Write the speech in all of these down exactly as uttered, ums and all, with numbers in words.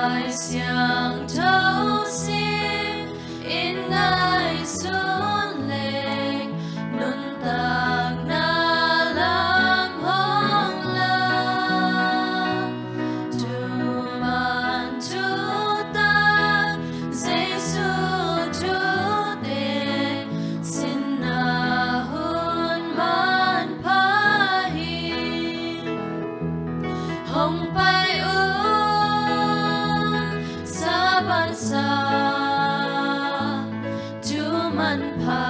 Lai Siangtho sim in ngaihsun leng, nuntakna lam hong la. Thuman thutak Jesu thute, sinna hun manpha hi. Hong pai un, Sabbath sang, thu manpha,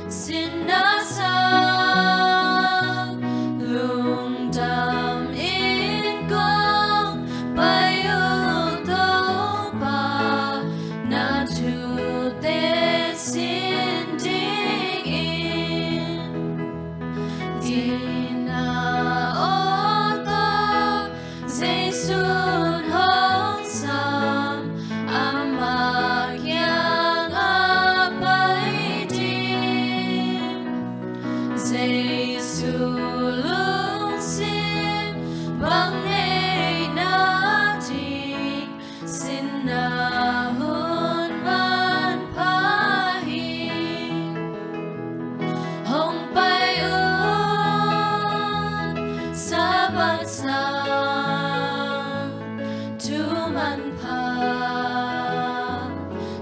sinna sang, lungdam in kong pai uh Topa, na thute sin dingin. Itna aw Topa, Jesu'n hong sam, ama kiangah pai ding. Jesu lungsim bang nei nading, sinna hun manpha hi. Hong pai un, Sabbath sang, thu manpha,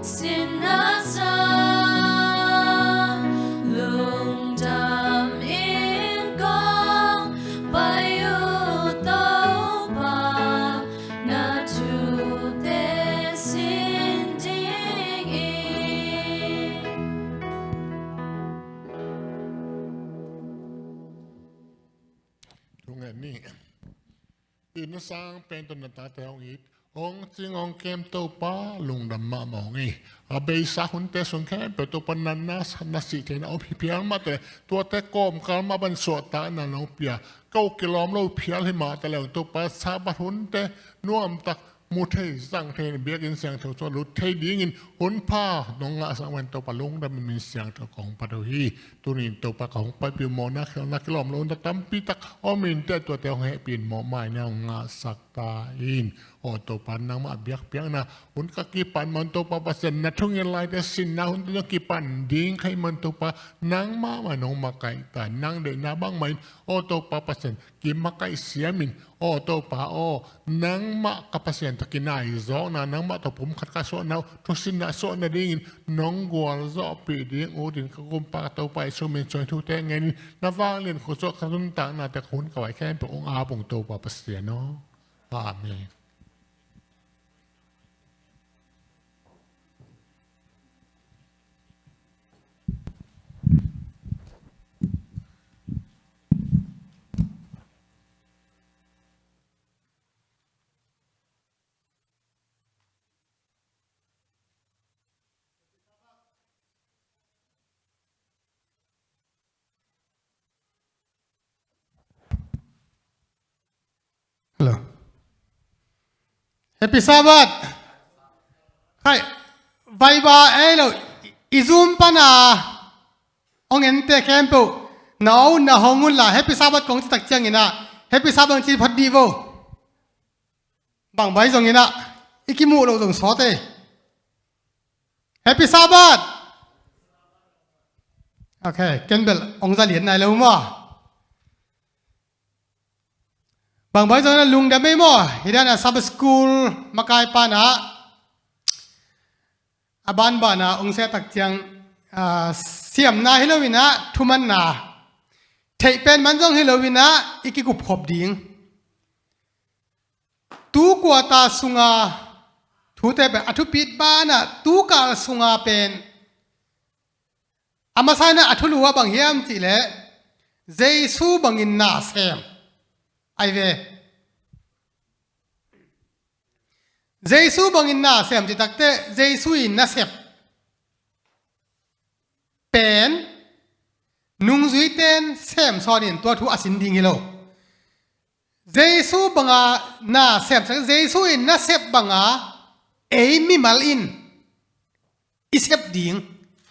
sinna sang, lungdam in kong pai uh Topa, na thute sin dingin. Thu ngen ni. Itna sang pen tawh na tate hong it, hong cing hong kem Topa, lungdam mahmah ing. A beisa hunte sung khempeuh Topa natna, satna, sih theihna om hi phial mah teh, tuate kawmkal mah pan suahtakna nong pia. Ko kilawm lo phial hi mah taleh Topa, Sabbath hunte nuamtak mu thei, zang thei, biakinn siangtho sungah lut thei dingin hun pha nong ngahsak man Topa, lungdam in min siangtho kong phat uh hi. Tuni-in Topa, ka hong paipih uh mawhna, khialhna, kilawm lohna tampi tak om in teh, tuate hong hehpih in mawhmaina hong ngahsak ta in. Aw Topa, nangmah biakpiakna hun ka kipan man Topa Pasian, na thungen laite sinna hunte zong kipan ding ka hih man Topa, nangmah mah nong makaih ta in, nang deihna bangmah in, aw Topa Pasian, kimakaih siam in, aw Topa aw, nangmah ka Pasian tawh kinaizawkna, nangmah tawh pumkhat ka suahna uh, thusinna suah nadingin nong gualzawhpih ding ut in, ka Kumpa ka Topa Jesu min suang thute ngen in, na vanglian khutsung ka nuntaknate, ka hun ka vai khempeuh hong ap ung Topa Pasian aw. Amen. Hello. Happy Sabbath. Hai, vaiba ei lo, i Zoom pana hong ente khempeuh, na un na hong un la, Happy Sabbath kong ci tak ciangin ah, Happy Sabbath ci phot dih vo. Bang bai zongin ah, i kimuh loh zong sawt e. Happy Sabbath. Ok, ken bel hong za lian nai lo maw. Bang bai zongin ah lungdam ei maw. Hi dan ah Sabbath School makai pana, a banbana hong sia tak ciang, ah, siamna hi loin ah, thumanna theih pen man zong hi loin ah, i kikupkhop ding. Tu quarter sunga thute pen a thupit banah, tu kal sunga pen a masa in ah a thulu ah bang hiam cihleh, Jesu bangin na sem. Ai ve. Jesu bangin na sem cih takteh, Jesu in na sep pen nungzuite in sem sawnin tua thu a sin ding hi lo. Jesu banga na sem, Jesu in na sep banga ei mimal in i sep ding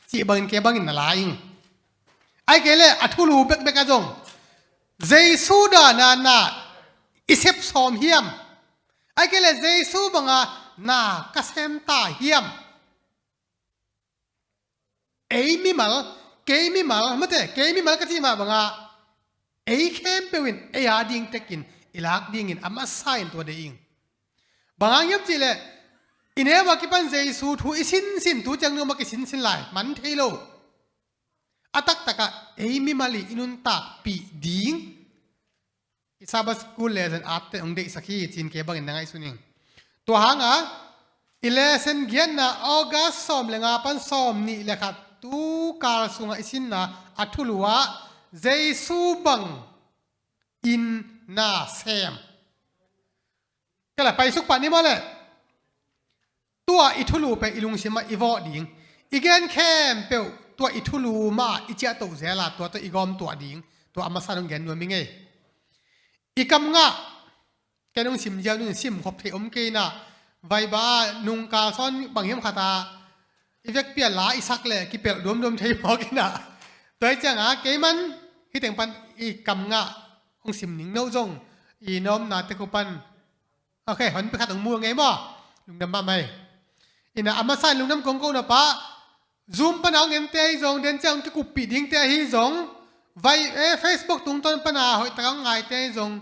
cih bangin kei bangin na la ing. Ai kei leh a thulu bekbek ah zong Jesu dana na i sep sawm hiam? Ahih kei leh Jesu banga na ka sem ta hiam? Ei mimal, kei mimal, mate, kei mimal ka cih mah banga ei khempeuh in ei a ding tekin i lak dingin a masa in tua deih ing. Bang hang hiam cih leh i neu a kipan Jesu thu i sinsin, tu ciang numa kisinsin lai man thei lo. A taktakah ei mimal i i nuntakpih ding i Sabbath school lesson atte hong deihsak hi, ci-in kei bangin na ngaihsun ing. Tua hanga i lesson giatna August sawm le nga pan sawm nih le khat tu kal sunga i sinna a thulu ah Jesu bang in na sem. Kei la paisuk pah ni maw le. Tua i thulu pen i lungsimah i vawh ding. I gen khempeuh tua i thulu mah i ciahtoh zel a, tua tawh i gawm tuah ding. Tua a masa hong gen nuam ing ei. I kam ngah, ken hong sim ziau nun sim khop thei om kei inah. Vaiba nungkal sawn bang hiam khat a i vekpi a la i sak le kipelh duamduam thei mawk inah. Tua hi cianga kei man hih teng pan i kam ngah hong sim ning, no zong i na omna tek uh pan. Ok, honpi khat hong mu ngei maw? Lungdam mahmah ei. Inah a masa in lungdam kong ko na pah, Zoom pana hong ente ahi zong, den ciang hong kikuppih dingte ahi zong, vai, eh, Facebook tungtawn pana hoihtak hong ngaite ahi zong,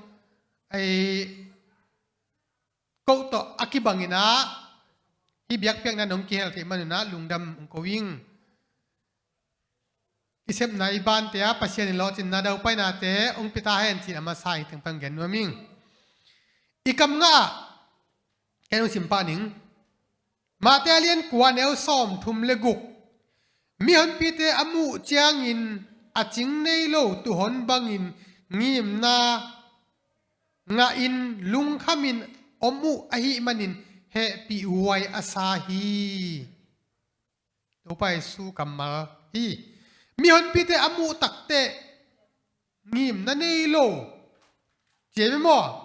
ei, ko tawh a kibang inah hih biakpiakna nong kihel theih man unah lungdam hong ko ing. I sepna i bante ah Pasian in lawhcinna daupainate hong pia ta hen, ci-in a masa in hih teng pan gen nuam ing. I kam ngah ah ken hong sim pah ning. Matthai a lian kua, neu sawm thum le guk. Mihonpite a muh ciangin a cing nei lo tuuhon bangin ngimna ngahin lungkhamin om uh ahih manin hehpih huai a sa hi. Topa Jesu kammal hi. Mihonpite a muh takteh ngimna nei lo, ci ve maw?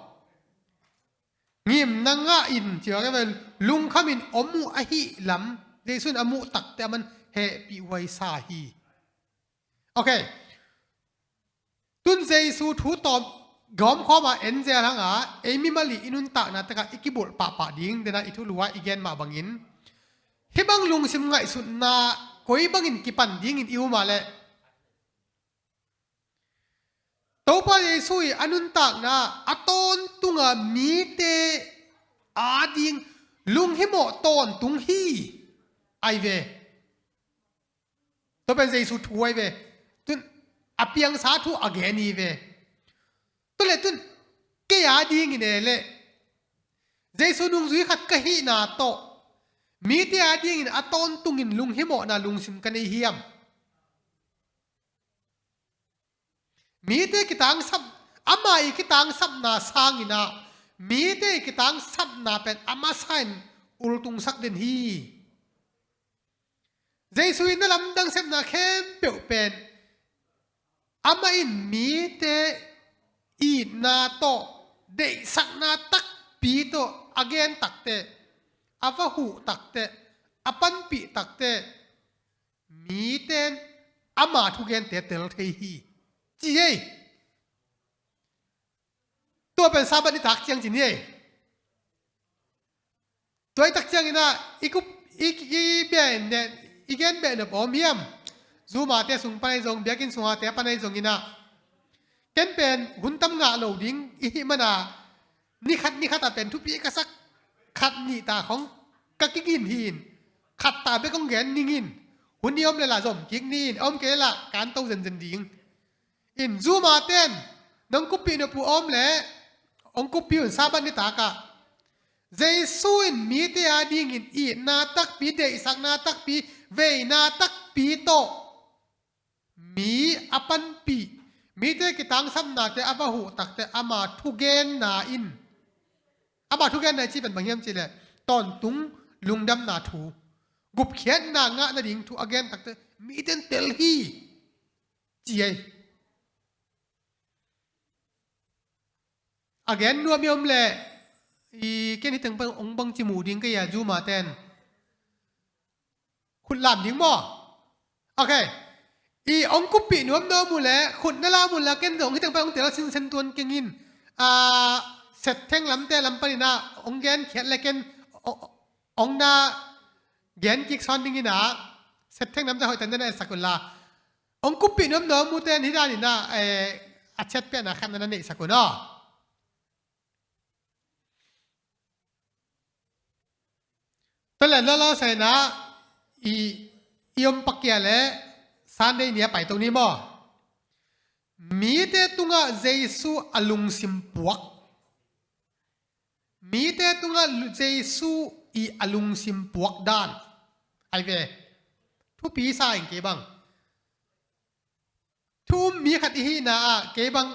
Ngimna ngahin, ci ve, lungkhamin om uh ahih lam, Jesu in a muh takteh aman hehpih huai sa hi. Ok. Tun Jesu thu tawm gawmkhawm a en zel hanga ei mimal i i nuntakna tekah i kibulh pahpah ding dena i thulu ah i gen mah bangin, hih bang lungsim ngaihsutna koi bangin kipan dingin i um a leh, Topa Jesu i a nuntakna a tawntunga mite ading lunghimawh tawntung hi. Ai ve. Tua pen Jesu thu ai ve. Tun a piangsa thu a gen hi ve. Tua le tun kei adingin e le Jesu nungzui khat ka hihna tawh mite adingin a tawntungin lunghimawhna lungsim ka nei hiam? Mite kitangsap, ama i kitangsapna sangin ah mite i kitangsapna pen a masa in ultungsak den hi. Jesu in na lamdang sepna khempeuh pen amah in mite itna tawh, deihsakna takpi tawh a gen takteh, a va huh takteh, a panpih takteh, mite in ama thugente tel thei hi, ci ei. Tua pen Sabbath nitak ciang ci ni ei. Tua i tak ciangin ah i kup, i, i bia in ne, i gen beh nop a om hiam? Zumate sung pan ahi zong, biakinn sungate pan ahi zongin ah ken pen hun tam ngah lo ding i hih mana, ni khat ni khat ah pen thupi ka sak khat nih ta khong ka kigin hi in, khat ta bek kong gen ning in, hun i om le la zom kik ni in, a om kei le la kan to zenzen ding. In Zumate in nong kuppih nop uh a om le hong kuppih un, Sabbath nitak ah Jesu in mite adingin itna takpi, deihsakna takpi, veina takpi tawh mi a panpih, mite kitangsapnate a va huh takteh ama thugenna in, ama thugenna i cih pen bang hiam cih leh tawntung lungdamna thu, gupkhiatna ngah nading thu a gen takteh mite in tel hi, ci ei. A gen nuam i om leh i ken hih teng pan hong bangci muh ding ka hi a, Zumate in khut lam ding maw? Ok. I hong kuppih nuam na om uh leh khut na lam uh leh ken zong hih teng pan hong tel sinsen tuan keng in. A, Setheng lamte lam panin ah hong genkhiat le ken hong, hong na genkik sawn dingin ah, Setheng lamte hoihtak na neihsak unla, hong kuppih nuamnuam mute in hih danin ah, eh, a ciat piakna khat na neihsak un aw. Tua leh lawlaw saina i, i om pakia leh Sunday ni a paito ni maw? Mite tungah Jesu a lungsim puak. Mite tungah lu-, Jesu i a lungsim puak dan. Ai ve. Thupi sa ing kei bang. Thu um mi khat i hihna ah kei bang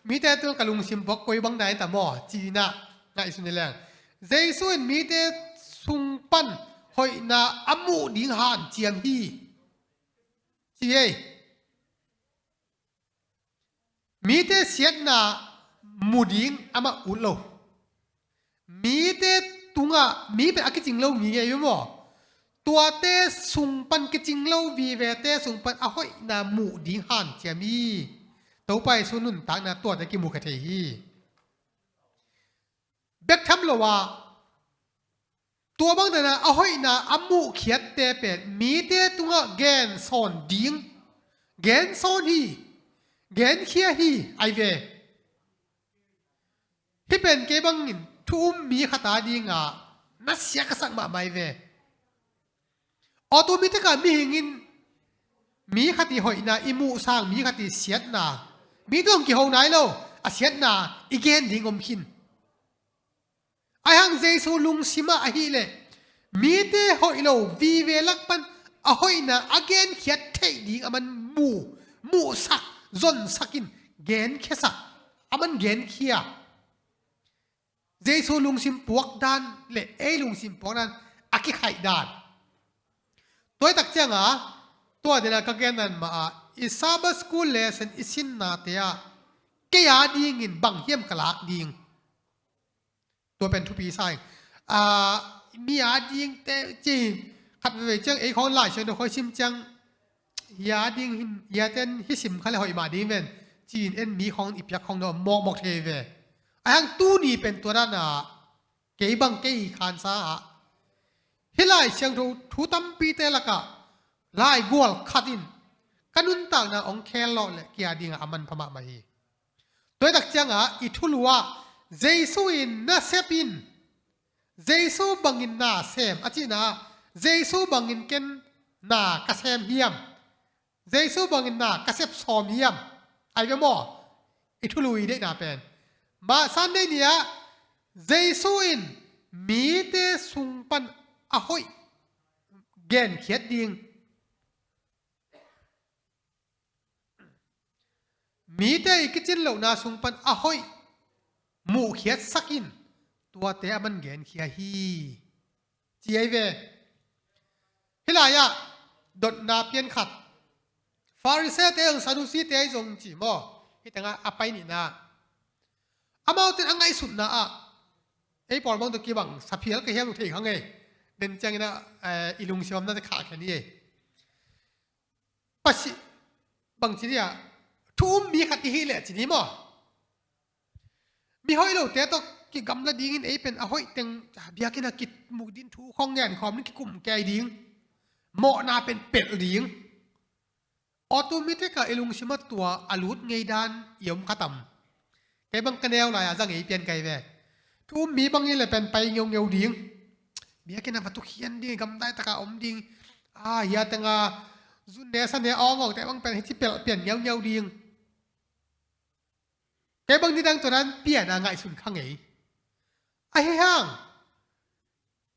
mite tungah ka lungsim puak koi bang dan ta maw, ci-in ah ngaihsun ni leng. Jesu in mite sung pan hoihna a muh ding hanciam hi. Ci ei. Mite siatna mu ding amah ut lo. Mite tungah, mi pen a kicing lo mi ei maw? Tuate sung pan kicing lo vivete sung pan a hoihna muh ding hanciam hi. Topa Jesu nuntakna tuate kimukhia thei hi. Bek tham lo ah, tua bang dana a hoihna a muhkhiatte pen mite tungah gensawn ding, gensawn hi, genkhia hi, ai ve. Hih pen kei bangin thu um mi khat a dingah nasia ka sak mahmah ai ve. Automatic ah mihing in mi khat i hoihna i muhsang, mi khat i siatna, mi tawh kiho nai lo a siatna i gen ding om khin. Ahi hang Jesu lungsim ah ahih leh mite hoih lo vive lak pan a hoihna a genkhiat theih ding a man mu, muhsak, zonsak in genkhiasak, a man genkhia. Jesu lungsim puak dan le ei lungsim puak dan a kikhaih dan. Tua hi tak cianga, tua dena ka gen dan mah ah, i Sabbath school lesson i sinnate ah kei a dingin bang hiam ka lak ding. Tua pen thupi sa ing. Ah, mi a dingte ci, khat veve ciang ei khawng Lai Siangtho khawng i sim ciang, hia ding hin, hia ten hi sim kha le hoih mah ding ven, ci-in en mi khawng i piak khawng no mawkmawk thei ve. Ahi hang tuni pen tua dana kei bang kei khansa ah, hih Lai Siangtho thu tampite lakah laigual khat in ka nuntakna hong khel lawh le kei a dingah a manpha mahmah hi. Tua hi tak cianga i thulu ah Jesu in nasep in, Jesu bangin na sem a cihna ah Jesu bangin ken na ka sem hiam? Jesu bangin na ka sep sawm hiam? Ai ve maw? I thulu i deihna pen. Mah Sunday ni ah Jesu in mite sung pan a hoih genkhiat ding, mite i kicin lohna sung pan a hoih muhkhiatsak in tuate a man genkhia hi, ci ai ve. Hih lai-ah dotna pian khat, Pharisee-te zong Sadducee-te zong ci maw, hih tengah a pai nihna. Amaute in a ngaihsutna ah ei pawl bang tawh kibang saphial ka hiam uh thei kha ngei. Den ciangin ah, eh, i lungsim omna te khahkhia ni ei. Pasi bang ci dia, thu um mi khat i hih leh ci ni maw? Mi hoih lote tawh kigamla dingin ei pen a hoih teng biakinn ah kimuk din thu khawng ngen khawm ni kikum kei ding. Mawhna pen pelh ding. Automatic ah i lungsim ah tua a lut ngei dan i om kha tam. Kei bang ka neu lai-a za ngei pian kai ve. Thu um mi bang i le pen pai ngeungeu ding. Biakinn ah va tukhian ding, gamdai taka om ding. Ah, hia tengah zunne sane awngawngte bang pen hici pelh pian ngeungeu ding. Kei bang nidang tua dan pian a ngaihsun kha ngei. Ahi hang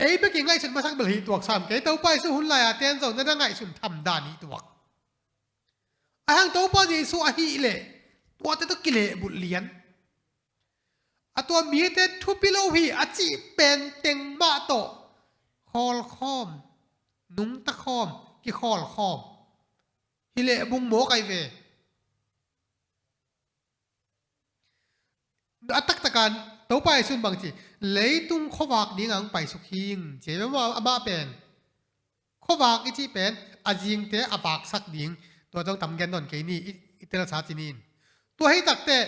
ei bek i ngaihsun masak bel hi tuak sam kei, Topa Jesu hun lai-a ten zong na na ngaihsun tham dan hi tuak. Ahi hang Topa Jesu ahih leh tuate tawh kilehbulh lian. A tua mite thupi lo hi a cih pen teng mah tawh khawlkhawm, nungta khawm, kikhawlkhawm hi leh bung maw kai ve. A taktakan Topa Jesu in bang ci, leitung khuavak dingah hong paisuk hing ci, amah, amah pen khuavak i cih pen a zingte a vaksak ding. Tua zong tam gen nawn kei ni, i, i telsa ci ni in. Tua hi takteh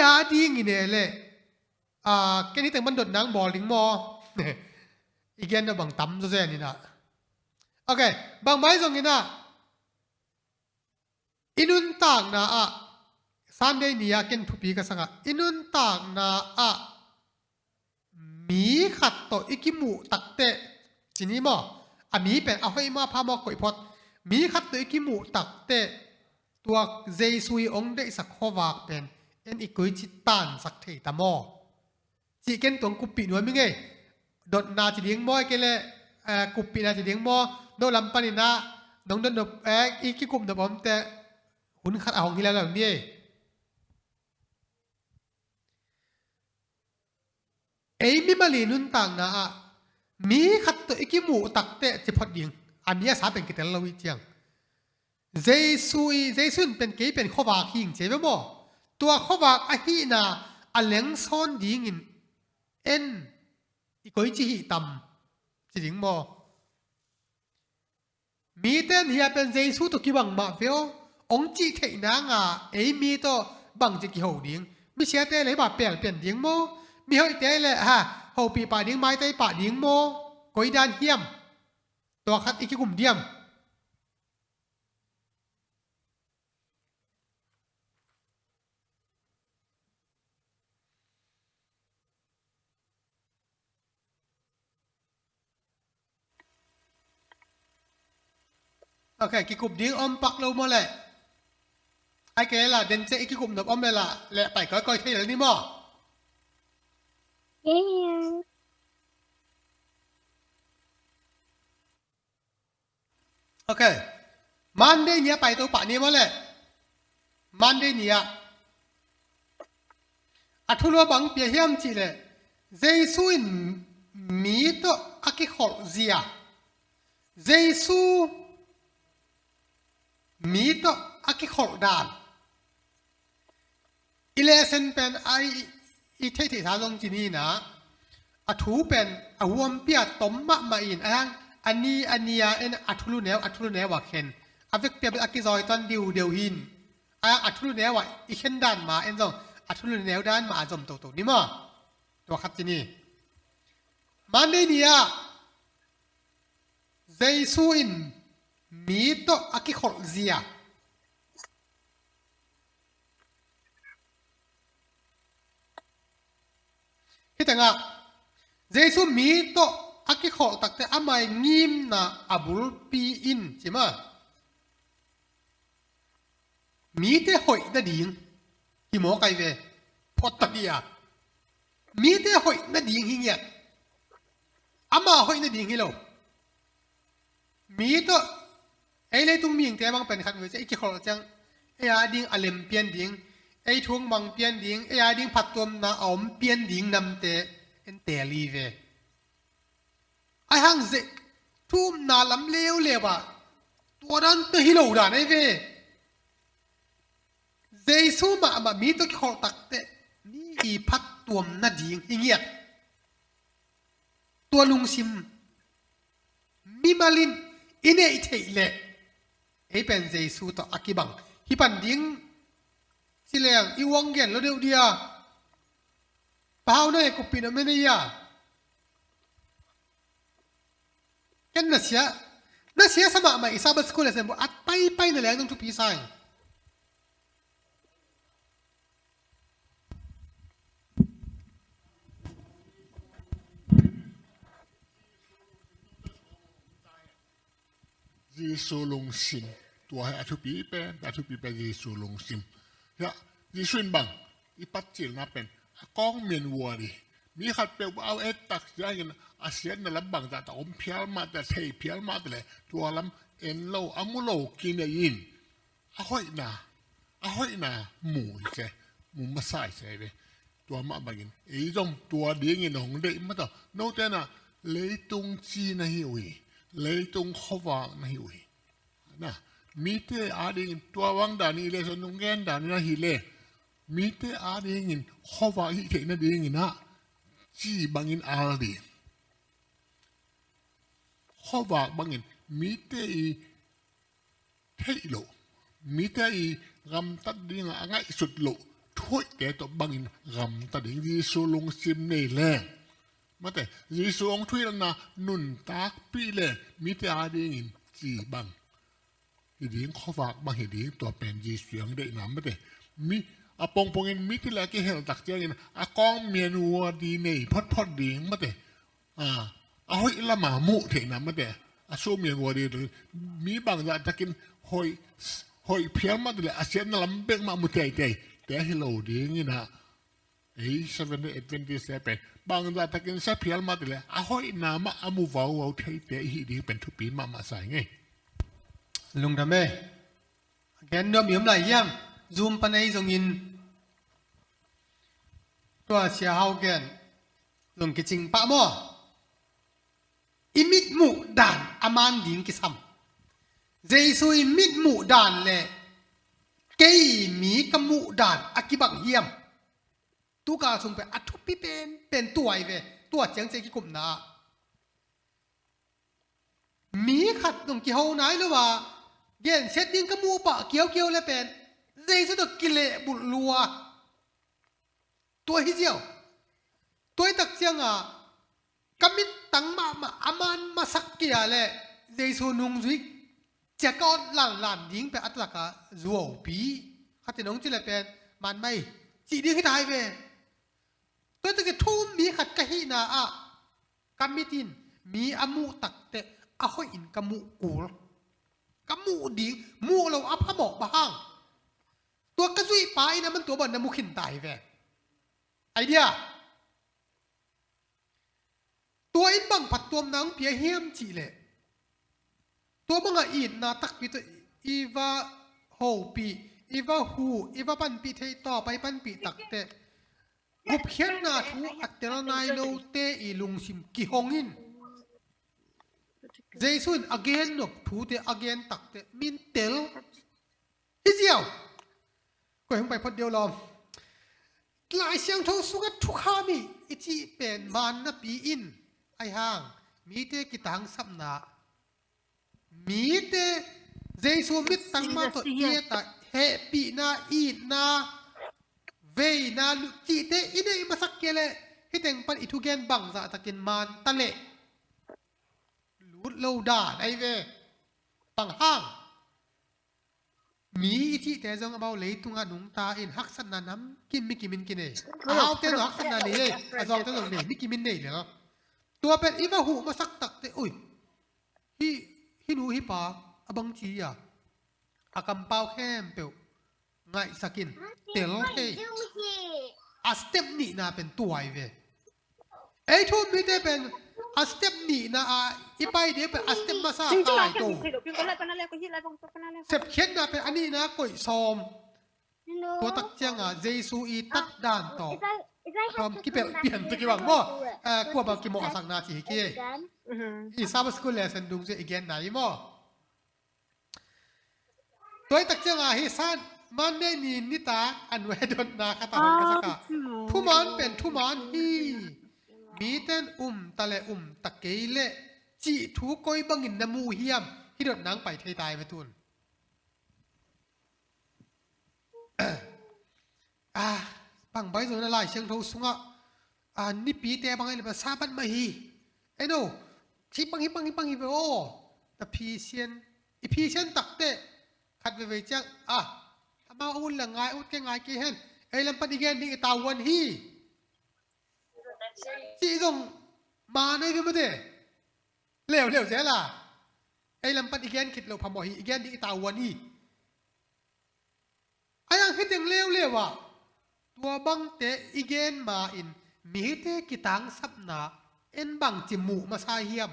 a dingin e leh, a, ken hi teng pan dotna hong bawl ding maw? I gen lo bang tam zawzen in ah. Ok, bangmah hi zongin ah, i nuntakna ah, Sunday ni ah ken thupi ka sak ah, i nuntakna ah mi khat tawh i kimuh takteh, ci ni maw? A mi pen a hoih maw, a pha maw, koih phot. Mi khat tawh i kimuh takteh, tua Jesu i hong deihsak khuavak pen en i koici tansak thei ta maw? Cih ken tuang kuppih nuam i ngei. Dotna ci ding maw, a ke leh, eh, kuppihna ci ding maw? No lam panin ah nong dot nop, eh, i kikup nop om teh hun khat a hong hi lel lo ni ei. Ei mimal i nuntakna ah mi khat tawh i kimuh takteh ci phot ding. A mi a sa pen kitel lo i ciang, Jesu i, Jesu in pen kei pen khuavak hi ing ci ve maw? Tua khuavak ahihna a lengsawn dingin en i koici hih tam ci ding maw? Mite in hia pen Jesu tawh kibang mah ve aw, hong cih theih nanga ei mi tawh bangci kiho ding? Misiate le hih bang pelpian ding maw? Mihoihte le, ha, hopih pah ding, maitei pah ding maw? Koi dan hiam? Tua khat i kikum diam? Ok, kikup ding om pak lo maw leh? Ai ke la, den ce i kikup nop om le la, leh pai kawikawi thei lel ni maw? Yeah. Ok. Monday ni a paito pah ni maw leh? Monday ni a, a thulu a bang pia hiam cih leh, Jesu in mi tawh a kikholh zia, Jesu mi tawh a kikholh dan. I lesson pen a i, i theihtheihsa zong ci ni in ah, a thu pen a huampi a tom mahmah in, a hang a ni a ni a en a thulu neu, a thulu neu a khen, a vekpi a bel a kizawi tuan diudeu hi in, a hang a thulu neu a i khen dan ma en zong a thulu neu dan ma a zom toto ni maw? Tua khat ci ni. Monday ni ah Jesu in mi tawh a kikholh zia. Hih tengah Jesu mi tawh a kikholh takteh ama i ngimna a bulpi in ci maw? Mite hoih nading hi mawk ai ve. Phot ta hi a. Mite hoih nading hi ngiat. Ama hoih nading hi lo. Mi tawh, ei leitung mihingte bang pen khat ve ciang, i kikholh ciang, ei a ding a lem pian ding, ei thu mang pian ding, ei a ding phattuamna a om pian ding namte en teel hi ve. Ai hang zeh, thu upna lam leuleu ah tua dan tawh hi lo dan ai ve. Jesu mahmah mi tawh kikholh takteh mi i phattuam nading hi ngiat. Tua lungsim mimal in i neih theih leh ei pen Jesu tawh a kibang hi pan ding ci leng i uang gen lo deuh dia. Pau na e kuppih na mena ia. Ken na sia, na sia sa mahmah i Sabbath school lesson bu at paipai na leng nong thupi sa ing. Jesu lungsim. Tua hi a thupi pen, a thupi pen Jesu lungsim. Hia, Jesu in bang i patcilna pen a kong men wari. Mi khat peuh a et tak ciangin a siatna lam bang zah ta om phial mah ta, thei phial mah ta leh tua lam en lo, a mu lo kinei in a hoihna, a hoihna mu hi se, mu masa hi se ve. Tua mah bangin ei zong tua dingin hong deih mah ta. Note na leitung ci na hi uh hi, leitung khuavak na hi uh hi. Na, mite a dingin tua bang dan i lesson nong gen dan na hi leh, mite a dingin khuavak hih theih nadingin ah ci bangin al ding. Khuavak bangin mite i theih loh, mite i gamtat dingah a ngaihsut loh thuhoihte tawh bangin gamta ding Jesu lungsim nei leng, mate, Jesu hong thuhilhna nuntakpih leng mite a dingin ci bang hi ding, khuavak bang hi ding, tua pen Jesu hong deihna mate. Mi a pongpongin mite le a kihel tak ciangin a kawng mian ua di nei photphot ding mate. A, a hoih lama muh theihna mate, a sum mian ua di, mi bangzah takin hoih, hoih phial mate le a siatna lam bek mah mu teitei te hi lo dingin ah, ei Seventh Day Adventist te pen bangzah takin sia phial mate le a hoihna mah a mu vauvau theite i hih ding pen thupi mahmah sa ing ei. Lungdam e. A gen nuam i om lai hiam? Zoom pan ei zongin tua Sia Hau gen zong kicing pah maw? I mitmuh dan a man ding kisam. Jesu i mitmuh dan le kei mi ka muh dan a kibang hiam? Tukal sung pen a thupi penpen tua hi ve. Tua ciang ciang kikupna ah mi khat zong kiho nai lo a, gensiat ding ka muh pah kiaukiau le pen Jesu tawh kilehbulh lua. Tua hi ziau. Tua hi tak ciangah ka mittang mahmah a man masak kei a le Jesu nungzui cia ka awt lanlan ding pen a takah zuaupi. Khatin hong ci le pen man mai cih ding hi ta hi ve. Tua hi tak ciang thu um mi khat ka hihna ah ka mit in mi a muh takteh a hoih in ka muh kul. Ka muh ding, muh lo a phamawh bang hang. Tua ka zuih pa in a man tua bang na mu khin ta hi ve. Idea. Tua in bang phattuamna hong pia hiam cih leh tua bangah itna takpi tawh i va hopih, i va huh, i va panpih thei tawh pai panpih takteh gupkhiatna thu a tel nai lote i lungsim kihong in. Jesu in a gen nop thute a gen takteh min tel hi ziau. Koi hong pai phot deuh lawm. Lai Siangtho sungah thukham hi i cih pen man napi in ahi hang mite kitangsapna, mite Jesu mittang mah tawh i et a hehpihna, itna, veina, cihte i neih masak kei leh hih teng pan i thugen bangzah takin man ta leh lut lo dan ahi ve. Bang hang? Mi i cihte zong amau leitungah nungta in haksatna namkim mikimin kinei. A haute zong haksatna nei ei, a zawngte zong nei, mikimin nei lel. Tua pen i va huh masak takteh, ui, hih, hih nu hih pa a bangci a, a kampau khempeuh ngaihsak in tel thei. A step nihna pen tua hi ve. Ei thu um mite pen a step nihna ah i pai ding pen a step masa kai to. Sepkhiatna pen a nihna koih sawm. Tua tak ciangah Jesu i tat dan tawh kipelh pian tawh kibang maw? Kua bang kimawhsakna ci hi kei. I Sabbath school lesson dungzui i genna hi maw? Tua hi tak ciangah hih san Monday ni nitak a nuai dotna khat a hong ka sak a, thuman pen thuman hi. Mite in um ta le um ta kei leh cih thu koi bangin na mu hiam? Hih dotna hong pai thei ta hi ve tun. Ah, bang bai zong na Lai Siangtho sungah, ah, nipite bang ahi le bang Sabbath mah hi. Ei no, hih bang, hih bang, hih bang hi ve aw. Na Phisian, i Phisian takteh khat veivei ciang, ah, amau a ut le ngai, ut kei ngai kei hen. Ei lam pan i gen ding i tavuan hi. Cih zong man ahi ve mate. Leuleu zel a. Ei lam pan i gen khit loh phamawh hi, i gen ding i tavuan hi. A yang hi teng leuleu ah tua bangte i gen ma-in mite kitangsapna en bangci muh masa hiam?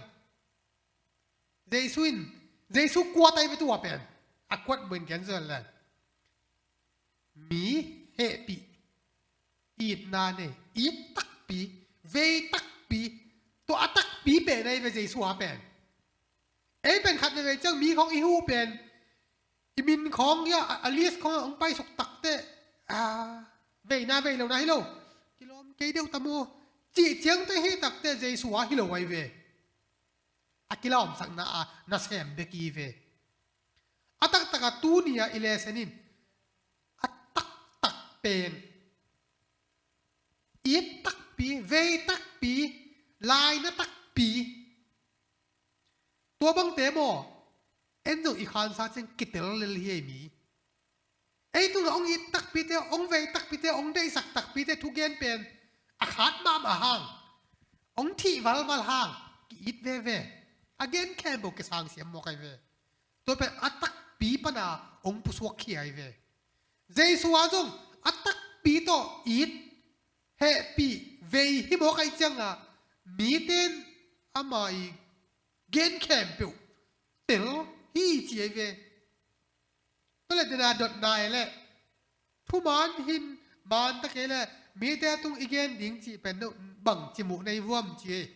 Jesu in, Jesu kuat ahi ve tua pen. A kuat buin gen zel le. Mi hehpih, itna nei, it takpi, vei takpi, tua a takpi pen ahi ve Jesu a pen. Ei pen khat veivei ciang mi khawng i huh pen i min khawng hi a, a list khawng a hong paisuk takteh, ah, veina vei lo na hi lo. Kilawm kei deuh ta maw? Cih ciangteh hih takteh Jesu a hi lo ahi ve. A kilawmsakna a nasem bek hi ve. A taktak a tuni a i lesson in a taktak pen it takpi, vei takpi, laina takpi. Tua bangte maw, en zong i khansa ciang kitel lel hi ei mi. Ei tungah hong it takpite, hong vei takpite, hong deihsak takpite thugen pen a khat mahmah hang, hong thih valval hang ki-it veve. A gen khempeuh kisang siam mawk ai ve. Tua pen a takpi pana hong pusuak khia ai ve. Jesu a zong a takpi tawh it, hehpih, vei hi mawk ai ciangah mite in ama i gen khempeuh tel hi ci ai ve. Tua le dena dotna e le, thuman hin man ta kei le, mite a tung i gen ding cih pen no bang ci muh nei vuam ci ei.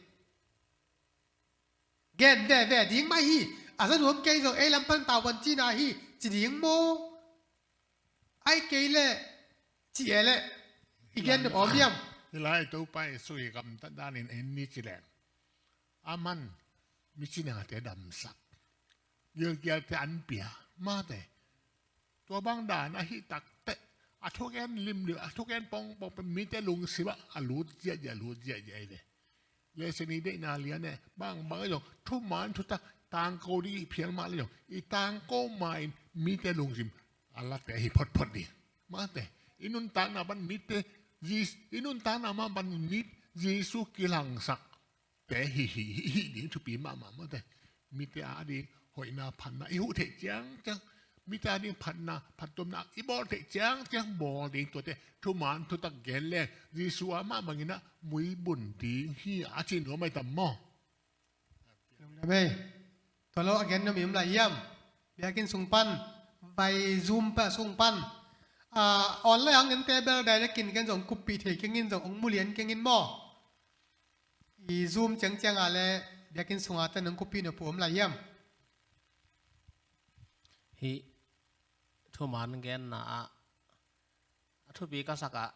Gen veve ding mah hi. A za nuam kei zong ei lam pan tauban cina hi ci ding maw? Ai kei le ci e le i gen dop om hiam? Hi lai Topa Jesu i gamtat danin en ni ci leng, a man micinate damsak, gilkialte an pia mate. Tua bang dan ahi takteh a thugen limlim, a thugen pongpong pen mite lungsimah a lut ziahziah, a lut ziahziah ei ve. Lesson i deihna lian e, bangbang ei zong thuman thutak tangko ding i phial mah le zong i tangko ma-in mite lungsim a late hi photphot ding. Mate, i nuntakna pan mite, Jes-, i nuntakna mah pan mit Jesu kilangsak te hi, hi, hi, hi ding thupi mahmah mate. Mite a ding hoihna phatna i huh theih ciangciang, mite a ding phatna, phattuamna i bawl theih ciangciang bawl ding, tuate thuman thutak gen leng Jesu a mah bangin a muibun ding hi a ci nuam ai tam maw? Lungdam ei. Tua lo a gen nuam i om lai hiam? Biakinn sung pan, vai Zoom pa sung pan, a, online hang en te bel direct in ken zong kuppih thei kengin zong hong mulian kengin maw? I Zoom ciangciang a le biakinn sunga ten hong kuppih nop uh om lai hiam? Hih thuman genna ah a thupi ka sak ah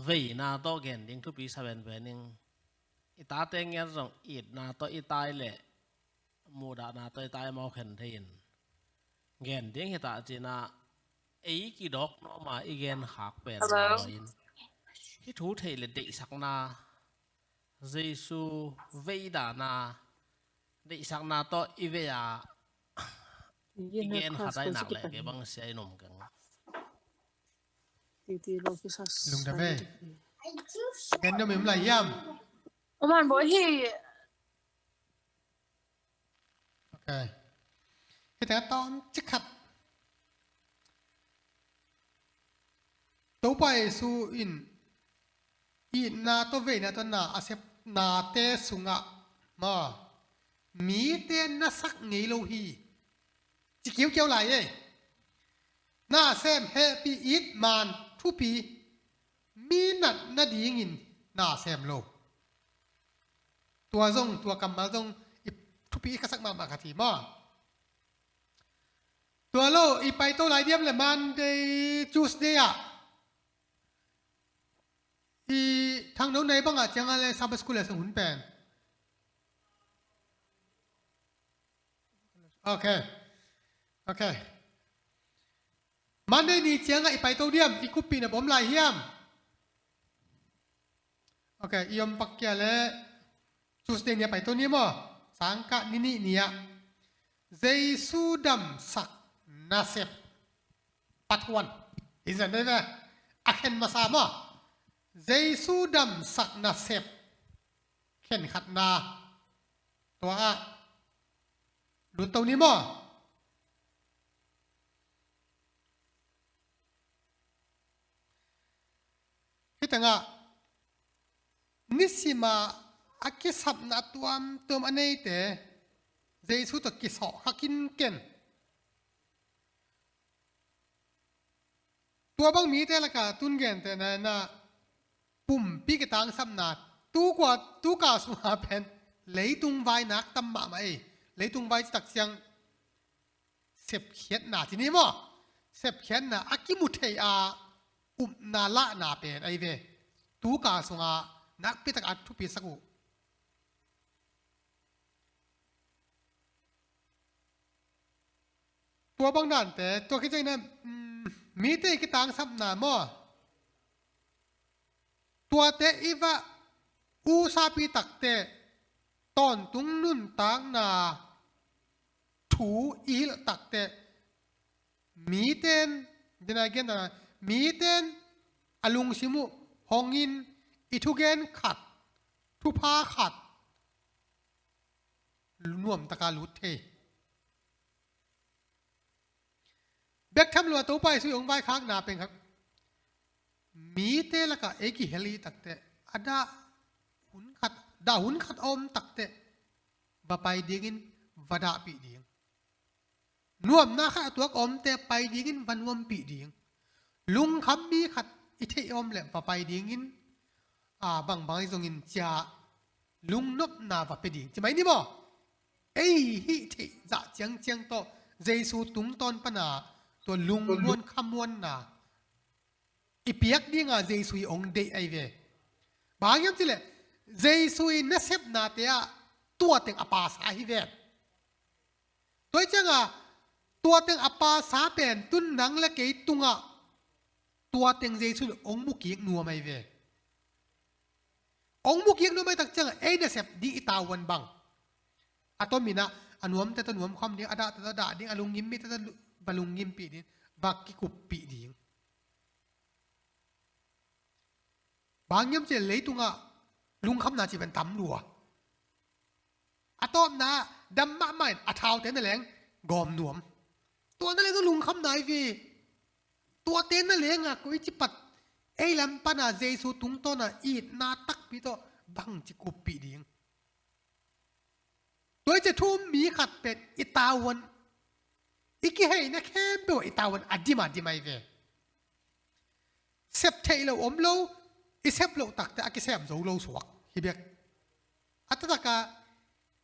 veina tawh gen ding thupi sa penpen ing. I tate ngiat zong itna tawh i tai leh muhdahna tawh i tai maw khen thei in. Gen ding hi ta cina ei kidawk nawma i gen khak pen Hello. Law in. Hih thu theih le deihsakna, Jesu veidana, deihsakna tawh i vei a i gen khat ai nak leh kei bang sia i num keng. Lungdam ei. Gen nuam i om lai hiam? Oman boy hi. Ok. Hita tawm cikhat. Topa Jesu in itna tawh veina tawh na a sep nate sungah ma mite na sak ngei lo hi. Ci kiukiau lai ei. Na sem hehpih it man thupi mi nat nadingin na sem lo. Tua zong, tua kammal zong i thupi i khasak mahmah khat hi maw? Tua lo, i paito lai diam le Monday, Tuesday ah i thangno nei bangah ciangah le Sabbath school le sang hun pen. Ok. Ok. Monday ni ciangah i paito diam, i kuppih na bawm lai hiam? Ok, i om pakkia le Tuesday ni a paito ni maw? Sangkah ni nih ni ah Jesu damsak nasep part one. Hi zan dei ve. A khen masa maw? Jesu damsak nasep khenkhatna. Tua ah lutto ni maw? Hih tengah nisimah a kisapna tuamtuam a neite Jesu tawh kisawh kha kinken. Tua bang mite lakah tun gentehna inah pumpi kitangsapna tukua tuka sunga pen leitung vai nak tam mahmah ei. Leitung vai citak ciang sepkhiatna ci ni maw? Sepkhiatna a kimu thei a upna lahna pen ahi ve. Tuka sunga nakpitak a thupisak uh. Tua bang dante, tua khit ciangin ah, mm, mite kitangsapna maw? Tuate i va usapi takteh, tawntung nuntakna thu i hilh takteh, miten, dena gen dana, miten a lungsim uh hongin i thugen khat, thupha khat, nuamtaka lut thei. Bek tham lo a Topa Jesu i hong vaikhakna pen khat, mite lakah ei kihel i takteh, a dah hun khat, dah hun khat a om takteh, va pai dingin va dahpih ding. Nuamna khat a tuak a omte pai dingin va nuampih ding. Lungkham mi khat i theih a om leh va pai dingin, a, bangbang ahi zongin cia lungnopna va pia ding, ci mai ni maw? Ei hih theih zah ciangciang tawh Jesu tungtawn pana tua lungmuan khamuanna i piak dinga Jesu i hong deih ahi ve. Bang hiam cileh, Jesu i nasepnate ah tua teng a pasa hi ve. Tua hi cianga tua teng a pasa pen tun nang le kei tungah tua teng Jesu in hong mukik nuam ahi ve. Hong mukik nuam ahi tak cianga ei nasep ding i tavuan bang, a tominah a nuamte tawh nuamkham ding, a dahte tawh dah ding, a lungngim mite tawh lu-, va lungngimpi ding, va kikuppih ding. Bang hiam cileh leitungah lungkhamna cih pen tam lua. A tawpna dam mahmah in a thaute na leng gawm nuam. Tua na leng zong lungkhamna hi ve. Tuate na lenga koi ci pat ei lam pana Jesu tungtawna itna takpi tawh bangci kuppih ding. Tua hi ciah thu um mi khat pen i tavuan, i kiheina khempeuh i tavuan a dim a dim ahi ve. Sep theih loh om lo, i sep loh takte a kisem zo lo suak hi bek. A taktakah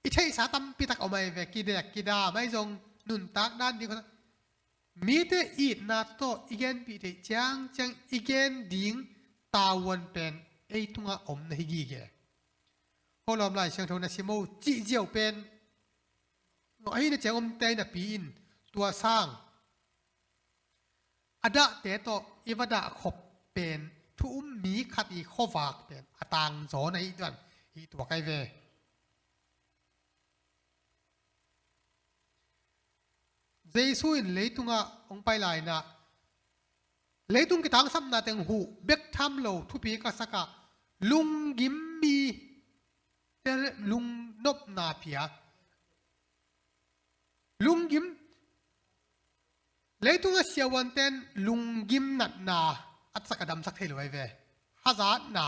i theihsa tampi tak om ahi ve, kidek kidam ahi zong, nuntak dan ding, mite itna tawh i genpih theih ciangciang i gen ding tavuan pen ei tungah om na hi gige. Holawm Lai Siangtho na sim o cih ziau pen, no, ahina ciang omte napi in tua sang a dahte tawh i va dah khop pen thu um mi khat i khuavak pen a tangzaw na hi tuan hi tuak ahi ve. Jesu in leitungah hong pai lainah leitung kitangsapna teng huh bek tham lo thupi ka sakah lunggim mi te lungnopna pia. Lunggim, leitungah siavuanten lunggim natna a sak a damsak thei lo ahi ve. Hazatna,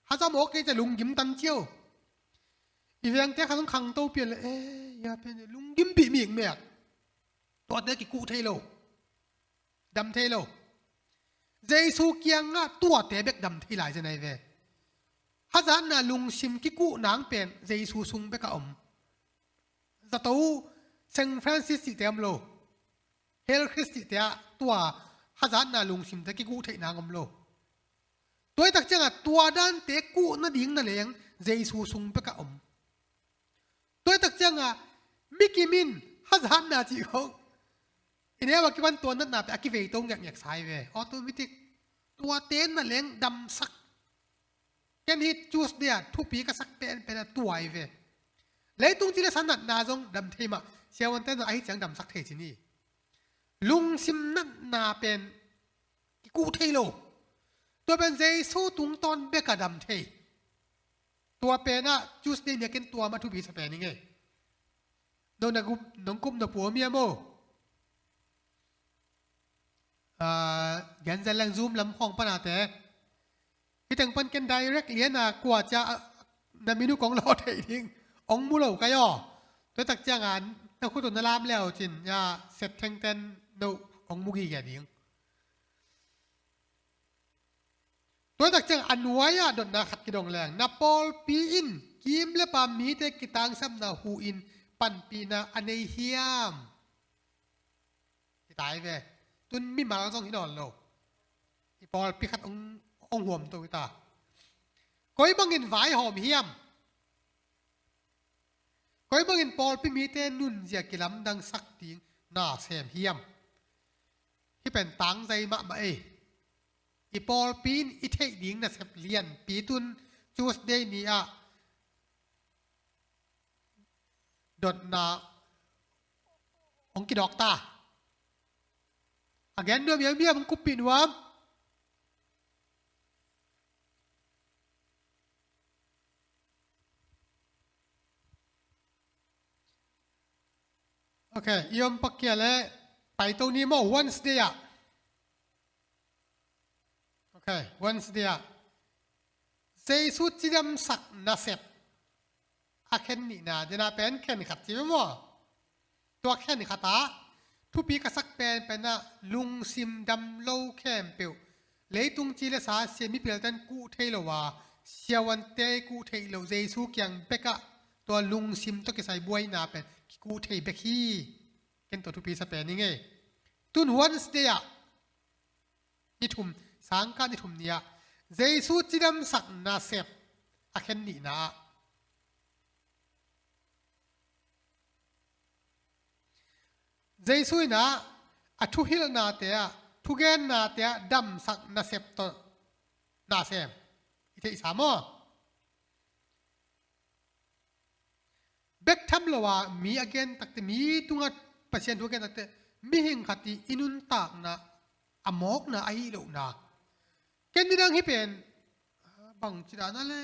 hazat mawk kei ciah lunggim tan cio. I vengte kha zong khangto pian le, eh, ya pen lunggim pih mikmek. Tuate kikuh thei lo, dam thei lo. Jesu kiangah tuate bek dam thei lai zen ahi ve. Hazatna lungsim kikuh nang pen Jesu sung bek a om. Zato Saint Francis cihte om lo. Hale Christ cihte ah tua hazatna lungsimte kikuh theih nang om lo. Tua hi tak ciangah tua dante kuh nading na leng Jesu sung bek a om. Tua hi tak ciangah mikim in hazatna cih khong i neu a kipan tua natna peh a kivei to ngekngek sa hi ve. Automatic. Tuate na leng damsak. Ken hih Tuesday ah thupi ka sak penpen a tua hi ve. Leitung ci le sa natna zong dam thei mah. Siavuante na ahi ciang damsak thei ci ni. Lungsim natna pen kikuh thei lo. Tua pen Jesu tungtawn bek a dam thei. Tua pen ah Tuesday ni a ken tua mah thupi sa pen i ngei. Nong na kup, nong kup na pua miam o. Ah, gen zel leng Zoom lam khawng panate. Hih teng pan ken direct liana kua cia, ah, na minu kong law thei ding. Ong mu lo kai aw. Tua tak cianga na khut uh na lam leu cin, ya, set thengten no ong mu gige ding. Tua tak ciang a nuai-ah dotna khat kidong leng, na pawlpi in kim le pam mite kitangsapna hu in panpihna a nei hiam? Kitai ve. Tun mimal zong hi nawn lo. I pawlpi khat ong, ong huam to hi ta. Koi bangin vaihawm hiam? Koi bangin pawlpi mite nunzia kilamdangsak ding na sem hiam? Hih pen tangzai mahmah ei. i pawlpi in i theih ding nasep lianpi tun Tuesday ni-ah dotna hong kidawk ta. A gen nuam miamiam hong kuppih nuam. Ok, i om pakia le paito ni maw, Wednesday ah. Ok, Wednesday ah Jesu cidamsak nasep a khen nihna, dena pen khen khat ci maw? Tua khen khat ah thupi ka sak penpen ah lungsim dam lo khempeuh, leitung ci le sa sia mipilte in kuh thei lo a, siavuante kuh thei lo, Jesu kiang bekah tua lungsim tawh kisai buaina pen kikuh thei bek hi. Ken tua thupi sa pen i ngei. Tun Wednesday ah ni thum, sangkah ni thum ni-ah Jesu cidamsak nasep a khen nihna ah Jesu in ah a thuhilhnate ah, thugennate ah damsak nasep tawh nasem i theihsa maw? Bek tham lo a mi a gen takte, mi tungah Pasian thu a gen takte, mihing khat i nuntakna a mawkna, a hih lohna. Ken nidang hih pen bangci dan a le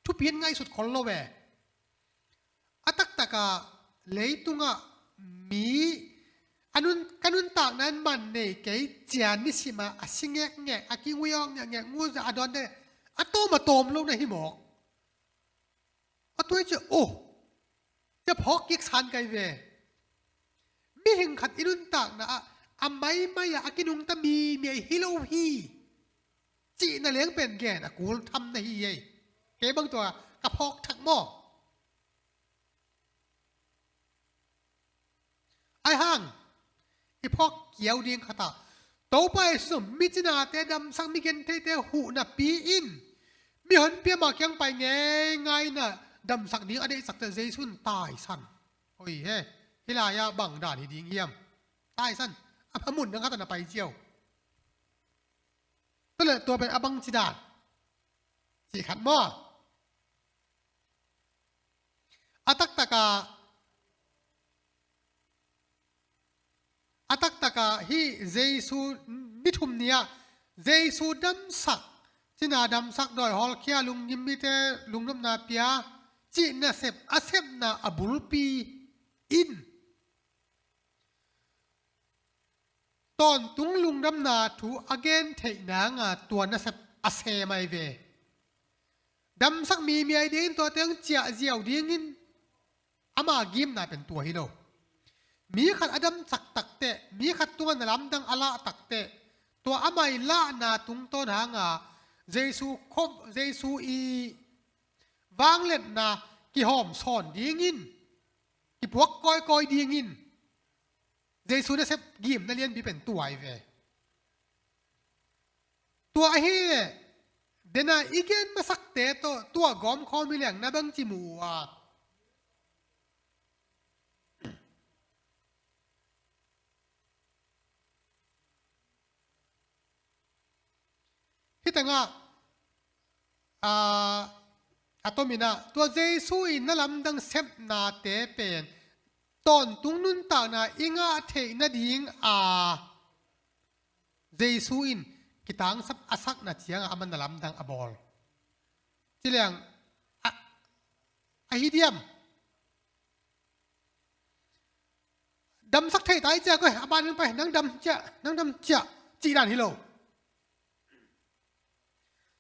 thupi in ngaihsut khol lo ve. A taktakah leitungah mi a nun, ka nuntakna in man nei kei cia nisimah a si ngekngek, a kingui awk ngekngek, nguzah a dawn deh, a tawm a tawm lo na hi mawk. A tuai cia, oh, cia phawk kik san kai ve. Mihing khat i nuntakna ah a maimai ah a kinungta mimi ahi hi lo hi cihna leng pen gen a kul tham na hi ei. Kei bang tua ka phawk thak maw? Ai hang i phawk kiau ding khat ah Topa Jesu mi cinate damsak, mi gentheite huh napi in mihonpi ama kiang pai ngeingai na damsak ding a deihsakte Jesu in taisan. Oi he, hih lai-ah bang dan hi ding hiam? Taisan. A mun dang khat ah na pai ziau. Tua le tua pen a bangci dan cih khat maw? A taktakah, a taktakah hih Jesu, ni thum ni-ah Jesu damsak, cina damsak, dawi hawlkhia, lunggim mite lungnopna pia cih nasep a sepna a bulpi in tawntung lungdamna thu a gen theih nanga tua nasep a sem ahi ve. Damsak mimi ahi dingin tua teng ciah ziau dingin ama gimna pen tua hi lo. Mi khat a damsak takteh, mi khat tungah na lamdang a lah takteh, tua ama i lahna tungtawn hanga Jesu khop, Jesu i vangliatna kihawm sawn dingin, kipuak kawikawi dingin Jesu nasep gimna lianpi pen tua ahi ve. Tua ahi leh, dena i gen masakte tawh tua gawmkhawm hi leng na bangci mu uh a? Hih tengah, aa, a tomin ah tua Jesu in na lamdang sepnate pen tawntung nuntakna i ngah theih nading a Jesu in kitangsap a sakna ciangah aman na lamdang a bawl. Ci leng, a, ahi diam? Damsak thei ta i ciah koi, a ban in pai, nang dam ciah, nang dam ciah, cih dan hi lo.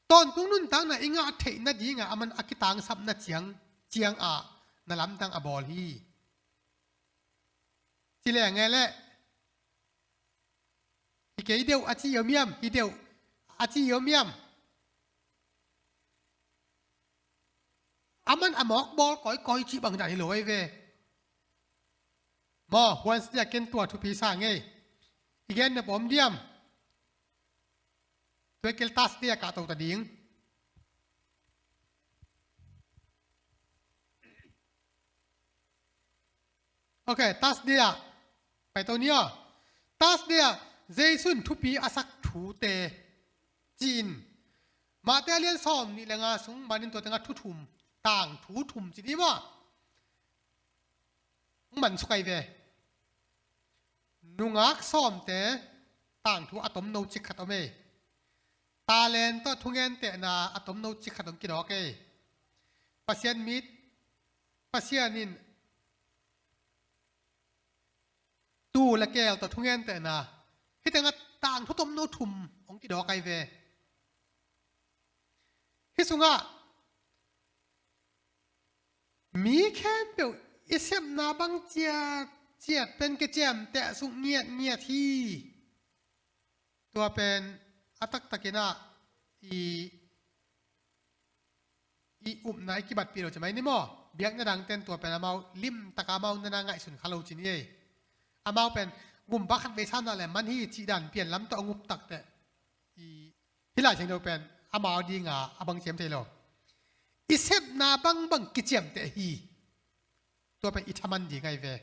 Tawntung nuntakna i ngah theih nadingah aman a kitangsapna ciang, ciangah na lamdang a bawl hi. Ci leng e leh, hi kei deuh a ci om hiam, hi deuh a ci om hiam? Aman a mawk bawl kawikawi cih bang dan hi lo ahi ve. Maw, huan sia ken tua thupi sa ngei. I gen na pawm diam? Tua kel Thursday a kahto ta ding. Ok, Thursday ah paito ni aw. Thursday ah Jesu in thupi a sak thute ci-in Mate a lian sawm nih le nga sung manin tua tengah thu thum, tangthu thum ci ni maw? Hong man suk ai ve. Nungak sawmte tangthu a tomno cik khat om ei. Talent tawh thungentehna a tomno cik khat hong kidawk ei. Pasian mit, Pasian in tuu le keel tawh thungentehna, hih tengah tangthu tomno thum hong kidawk ai ve. Hih sungah mi khempeuh i sepna bang ciat ciat pen kiciamteh suk ngiatngiat hi. Tua pen a taktakin ah i, i upna i kibatpih lo ci mai ni maw? Biakna dangten tua pen amau limtaka amau nana ngaihsun kha lo ci ni ei. Amau pen gumpa khat vei sanah le man hi cih dan pian lam tawh a ngup takteh i, hih Lai Siangtho pen amau dinga a bang ciam thei lo. I sepna bangbang kiciamteh hi. Tua pen i thaman ding ai ve.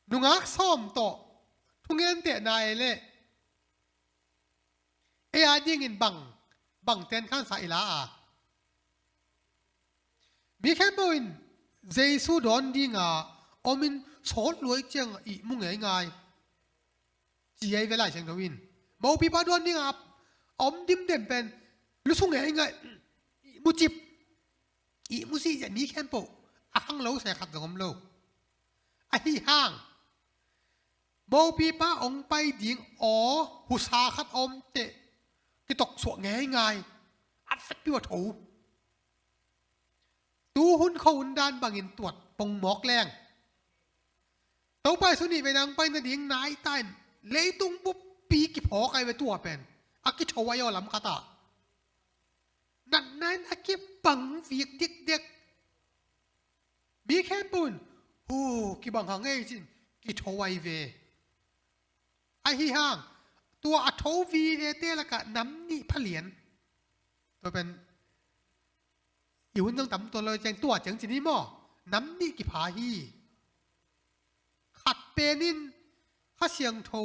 Nungak sawm tawh thungentehna ei leh ei a dingin bang, bang ten khansa i la a? Mi khempeuh in Jesu dawn dinga omin sawt luai ciang ihmu ngeingai ci ai ve Lai Siangtho in. Mopipa dawn dinga a om dimdem pen lusu ngeingai, ihmu cip, ihmu sihzia mi khempeuh a khanglo se khat zong om lo. Ahi hang mopipa hong pai ding aw husa khat a omteh kitoksuah ngeingai, a fekpiu a tho. Tuhun khuahun dan bangin tuat pongmawk leng Topa Jesu nih veina hong pai nading naitain leitung buppi kiphawk ai ve tua pen. A kitho ai aw lam khatah. Natna in a kibang vik dikdek. Mi khempeuh in hu kibang hang ei cin kitho ai ve. Ahi hang tua a tho vivete lakah nam nih phalian. Tua pen i hun zong tam tuan lo ciang tua ciang ci ni maw? Nam nih kipha hi. Khat pen in Kha Siangtho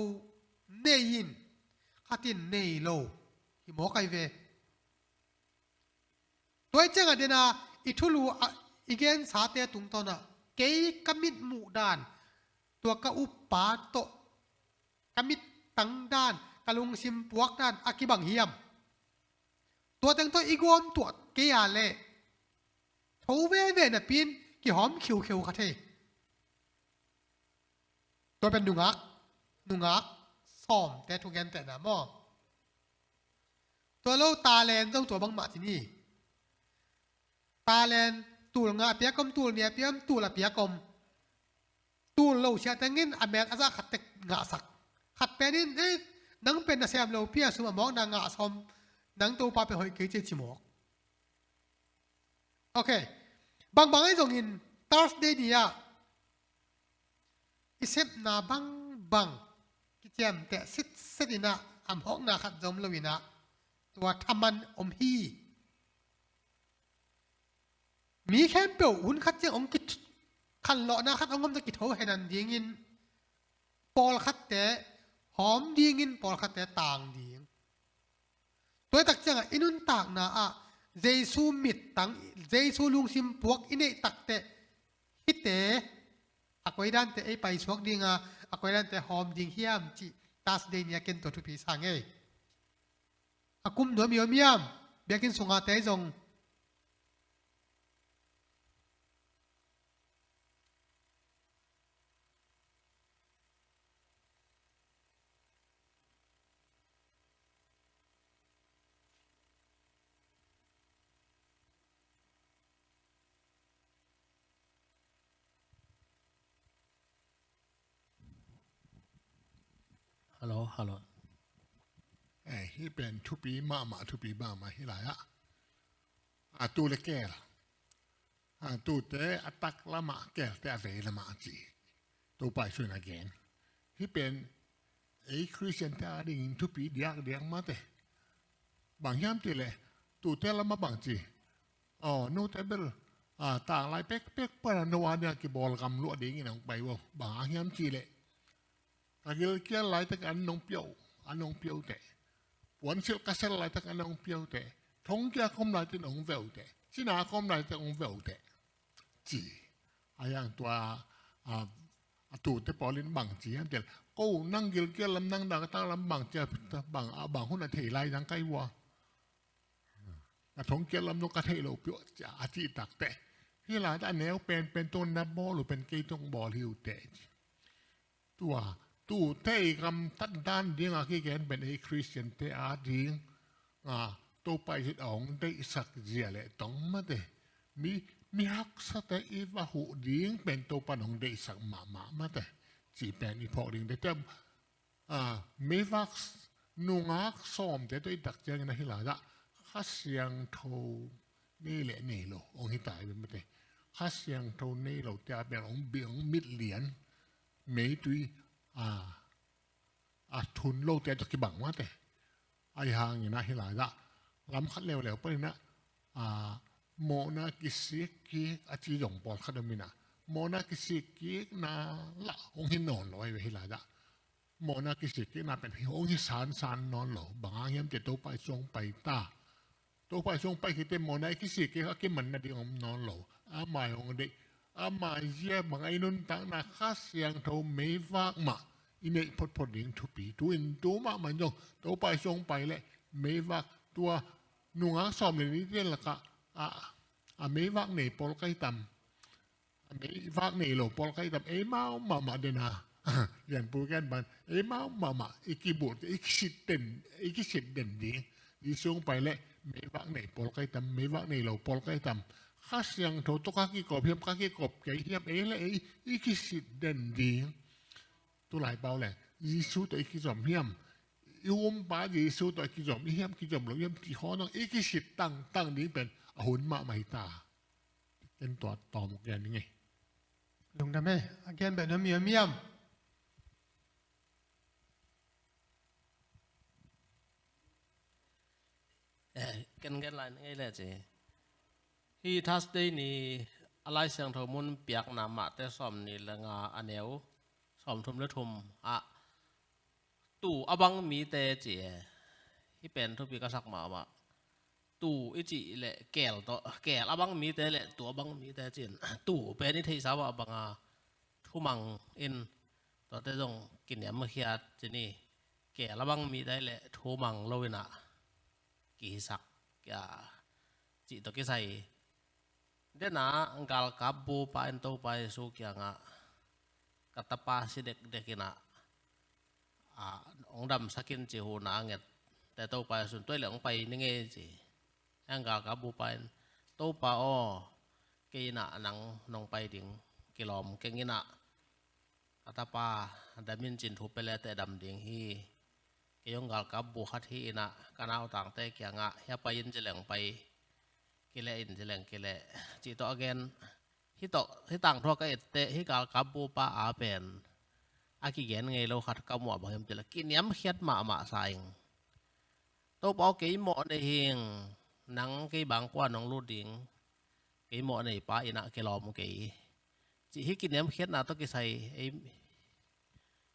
nei in khat in nei lo hi mawk ai ve. Tua i ciangah dena i thulu a i gensate tungtawnah kei ka mit muh dan, tua ka uppa tawh ka mit tang dan, ka lungsim puak dan a kibang hiam? Tua teng tawh i gawm tuah kei a leh tho veve napi in kihawm khiukheu kha thei. Tua pen nungak, nungak sawmte thugentehna maw? Tua lo talent zong tua bangmah ci ni. Talent tul nga a piak om, tul nih a piak om, tul a piak om. Tul lo siateng in a met a zah khat tek ngahsak. Khat pen in, eh, nang pen na sem lo pi a sum a mawkna ngah sawm, nang Topa pen hoih kei ci ci mawk. Ok. Bangbang ahi zongin Thursday ni-ah i sepna bangbang kiciamteh sitset inah a mawkna khat zom lo inah tua thaman om hi. Mi khempeuh hun khat ciang hong kikhanlawhna khat hong om ta kitho henan dingin pawlkhatte hawm dingin pawlkhatte tang ding. Tua i tak ciangah i nuntakna ah Jesu mittang, Jesu lungsim puak i neih takteh hihte a koi dante ei paisuak dinga, a koi dante hawm ding hiam cih Thursday ni-a ken tua thupi sa ngei. A kum nuam i om hiam? Biakinn sunga te zong. Hello, hello. Eh, hih pen thupi mahmah, thupi mahmah hi lai ah. A tuu le keel. A tuute a tak lamah, keelte a vei lamah ci. Topa Jesu in a gen. Hih pen ei Khristiante adingin thupi diakdiak mate. Bang hiam cih leh tuute lamah bang ci. Aw, note bel, a, tanglai pekpek pana no a nia kibawl gam luah dingin a hong pai uh. Bang hang hiam cih leh Ka gilkial laitak an nong pia uh, an nong pia uh teh. Puansilh ka sel laitak an nong pia uh teh. Thongkia ka om laitak nong ve uh teh. Cina ka om laitak nong ve uh teh. Ci. A yang tua, a, a tute pawlin bang ci an tel. Ko nang gilkial lam nang dang tang lam bang ci a, bang, a bang hun a thei lai dang kai ua. Ka thongkial lam nong ka thei lo piu a ci tak teh. Hi lai ta a neu pen, pen tong na bawl uh pen kei tong bawl hi uh teh. Tua, tute i gamtat dan ding a kigen pen ei Khristian te a ding a, Topa i zit a hong deihsak zia le tong mate. Mi, mi haksate i va huh ding pen Topa nong deihsak mahmah mate. Ci pen i phawk ding te tem, a, meivak s-, nungak sawmte tawh i tak ciangin a hi lai dah. Kha Siangtho nei le nei lo hong hi ta i mate. Kha Siangtho nei lo te a pen hong bi, hong mit lian. Meitui, a, a thun lo te tawh kibang mate. Ahi hangin a hi lai dah. Lam khat leuleu panin a, a, mawhna kisik kik a ci zong pawlkhat om in a. Mawhna kisik kikna lah hong hi nawn lo ahi ve hi lai dah. Mawhna kisik kikna pen hi hong hi sansan nawn lo. Bang hang hiam cih leh Topa i suang pai ta. Topa i suang pai khit teh mawhna i kisik kik a kiman nading om nawn lo. Ama i hong deih. Ama i zia bang a i nuntakna Kha Siangtho meivak mah i neih photphot ding thupi. Tu in tu mahmah in zong Topa i suang pai leh meivak tua nungak sawm le nihte lakah a, a meivak nei pawl kai tam. A meivak nei lo pawl kai tam, eimau mahmah den a. Lianpu ken ban, eimau mahmah i kibulh, i kisit den, i kisit den ding. Jesu hong pai leh meivak nei pawl kai tam, meivak nei lo pawl kai tam. Kha Siangtho tawh ka kikop hiam, ka kikop kei hiam, ei le ei i kisit den ding. Tulai pau leh Jesu tawh i kizom hiam, i umpa Jesu tawh i kizom i hiam, kizom lo hiam, ci khawng dong i kisit tangtang ding pen a hun mahmah hi ta. Ken tua tawm gen ning ei. Lungdam ei, a gen beh nuam miamiam. Eh, ken gen lai ning ei le ci. Hih Thursday ni a Lai Siangtho mun piakna Mate sawmnih le nga a neu sawmthum le thum ah tuu a bang mite ci e. Hih pen thupi ka sak mahmah. Tuu i cih leh keel tawh, keel a bang mite leh tuu a bang mite ci in. Tuu pen i theihsa mah bang a thumang in tuate zong kiniamkhiat ci ni. Keel a bang mite leh thumang lo in a kihisak, a, cih tawh kisai. Dena galkap bupa in Topa Jesu kiangah ka tapa si dekdek in a, a, hong damsak in ci huhna a ngette Topa Jesu in tua leh hong pai ning ei ci. Heng galkap bupa in, Topa aw, kei in a nang nong pai ding kilawm keng in a, ka tapa dam in cin thu pia le teh dam ding hi. Kei hong galkap bu khat hi in a, ka nautangte kiangah hia pai in ci leng pai, kileh in ci leng kileh, cih tawh a gen. Hih tawh, hih tangthu a ka etteh, hih galkap bupa a pen a kigen ngei lo khat ka muh a bang hiam cih leh kiniamkhiat mahmah sa ing. Topa aw, kei mawh nei hing, nang kei bang kua nong lut ding, kei mawh nei pa in a kilawm kei. Cih hih kiniamkhiatna tawh kisai ei